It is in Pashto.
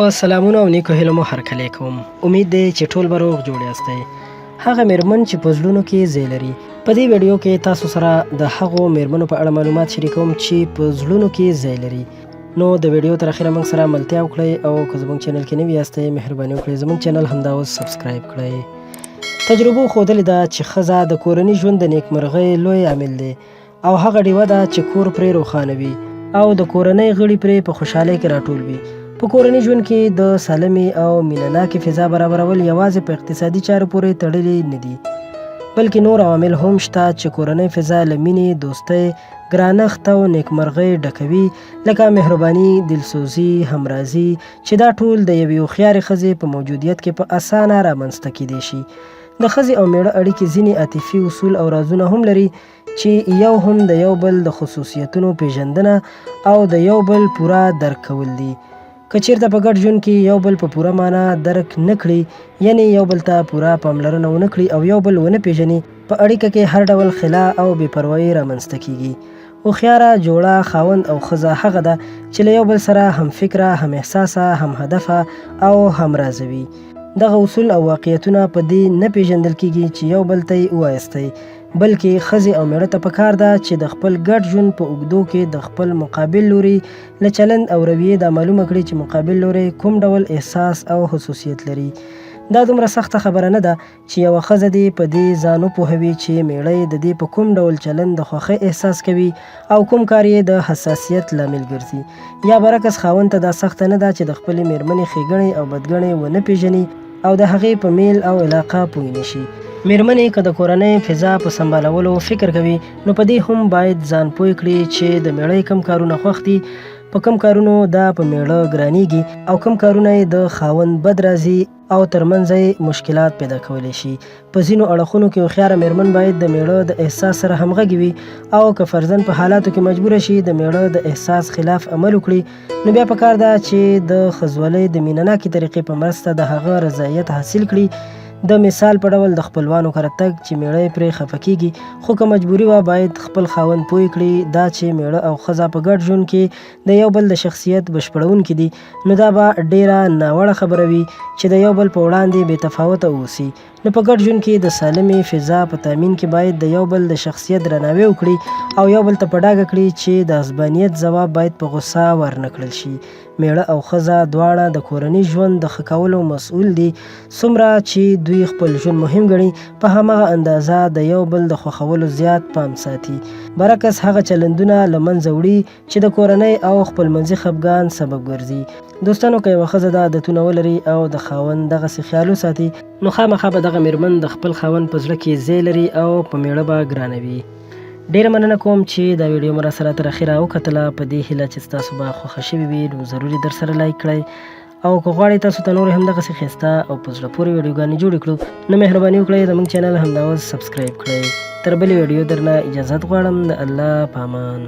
په سلامونو او نیکو هیلو مو هرکلی کوم. امید دی چې ټول به روغ جوړ یاستئ. هغه میرمن چې په زړونو کې ځای لري. په دې ویډیو کې تاسو سره د هغو میرمنو په اړه معلومات شریکوم چې په زړونو کې ځای لري. نو د ویډیو تر اخره موږ سره ملتیا وکړئ او که زموږ چینل کې نوي یاستئ، مهرباني وکړئ زموږ چینل همدا اوس سبسکرایب کړئ. تجربو ښودلې ده چې ښځه د کورني ژوند د نیکمرغۍ لوی عامل دی او هغه ډیوه ده چې کور پرې روښانه وي او د کورنۍ غړي پرې په خوشحالۍ کې راټول وي. په کورني ژوند کې د سالمې او مینه ناکې فضا برابرول یوازې په اقتصادي چارو پورې تړلي نه دي، بلکې نور عوامل هم شته چې کورنۍ فضا له مینې، دوستۍ، ګرانښت او نیکمرغۍ ډکوي، لکه مهرباني، دلسوزي، همرازي، چې دا ټول د یوې هوښیارې ښځې په موجودیت کې په اسانه رامنځته کیدی شي. د ښځې او میړه اړیکې ځینې عاطفي اصول او رازونه هم لري چې یو هم د یو بل د خصوصیتونو پیژندنه او د یو بل پوره درک کول دي. که چیرته په ګډ ژوند کې یو بل په پوره مانا درک نه کړي، یعنې یو بل ته پوره پاملرنه ونه کړي او یو بل ونه پیژني، په اړیکه کې هر ډول خلا او بې پروایي رامنځته کیږي. هوښیاره جوړه، خاوند او ښځه، هغه ده چې له یو بل سره هم فکره، هم احساسه، هم هدفه او همرازه وي. دغه اصول او واقعیتونه په دې نه پیژندل کیږي چې یو بل ته یې ووایاستئ، بلکې ښځې او میړه ته پکار ده چې د خپل ګډ ژوند په اوږدو کې د خپل مقابل لوري له چلند او رویې دا معلومه کړي چې مقابل لوری کوم ډول احساس او حساسیت لري. دا دومره سخته خبره نه ده چې یوه ښځه دې په دې ځان وپوهوي چې میړه یې د دې په کوم ډول چلند د خوښۍ احساس کوي او کوم کار یې د حساسیت لامل ګرځي، یا برعکس خاوند ته دا سخته نه ده چې د خپلې میرمنې ښېګڼې او بدګڼې ونه پېژني او د هغې په میل او علاقه پوه نه شي. میرمنې که د کورنۍ فضا په سمبالولو فکر کوي، نو په دې هم باید ځان پوه کړي چې د میړه یې کوم کارونه خوښ دي، په کوم کارونو دا په میړه ګرانیږي او کوم کارونه یې د خاوند بد راځي او تر منځ یې مشکلات پیدا کولی شي. په ځینو اړخونو کې هوښیاره میرمن باید د میړه د احساس سره همغږي وي او که فرضاً په حالاتو کې مجبوره شي د میړه د احساس خلاف عمل وکړي، نو بیا پکار ده چې د ښځولۍ د مینه ناکې طریقې په مرسته د هغه رضایت حاصل کړي. د مثال په ډول د خپلوانو کره تګ چې میړه یې پرې خفه کیږي، خو که مجبوري وه باید خپل خاوند پوه کړي. دا چې میړه او ښځه په ګډ ژوند کې د یو بل د شخصیت بشپړونکي دي، نو دا به ډیره ناوړه خبره وي چې د یو بل په وړاندې بې تفاوته اوسي. نو په ګډ ژوند کې د سالمې فضا په تامین کې باید د یو بل د شخصیت درناوی وکړي او یو بل ته په ډاګه کړي چې د عصبانیت ځواب باید په غوسه ورنه کړل شي. میړه او ښځه دواړه د کورني ژوند د ښه کولو مسؤل دي. څومره چې دوی خپل ژوند مهم ګڼي، په هماغه اندازه د یو بل د خوښولو زیات پام ساتي. برعکس هغه چلندونه له منځه وړي چې د کورنۍ او خپلمنځي خپګان سبب ګرځي. دوستانو، که یوه ښځه دا عادتونه ولري او د خاوند دغسې خیال وساتي، نو خامخا به دغه میرمن د خپل خاوند په زړه کې ځای لري او په میړه به ګرانه وي. ډیره مننه کوم چې دا ویډیو مو راسره تر اخیره وکتله. په دې هیله چې ستاسو به خوښه شوې وي، نو ضرور یې درسره لایک کړئ او که غواړئ تاسو ته نورې هم دغسې ښایسته او په زړه پورې ویډیوګانې جوړې کړو، نو مهرباني وکړئ زموږ چینل همدا اوس سبسکرایب کړئ. تر بلې ویډیو درنه اجازت غواړم. د الله په امان.